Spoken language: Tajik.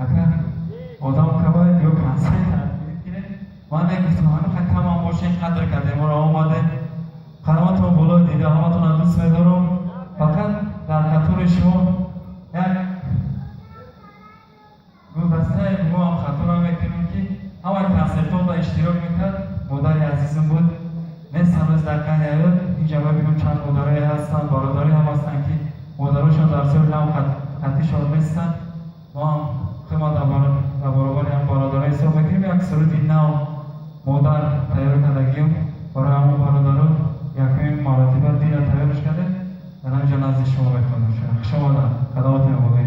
Ака одам кабай ё консерт ман мегуфтам, ҳамин камам бошем, қадр кардем, моро омадем, қадаматон боло дида, ҳаматонро дӯст медорам. Фақат дар қатори шумо як гулдастаи мо ҳам хато намекунем, ки ҳамаи консертҳода иштирок мекард. Модари азизам буд, нест ҳанӯз дар қайди ҳаёт. Инҷа мебинам, чанд модарое ҳастанд, бародарое ҳам ҳастанд, ки модарошон дар соли нав қатишон нестанд. Мо ҳам хидмат дар баробари ҳам бародаро ҳисоб мекунем. Як суруди нав модар тайёр кардагием барои ҳамон бародаро, якумин маротиба дина тайёрш кардем, дар ҳаминҷо назди шумо мехонем. Хуш омадам, қадаматон болои.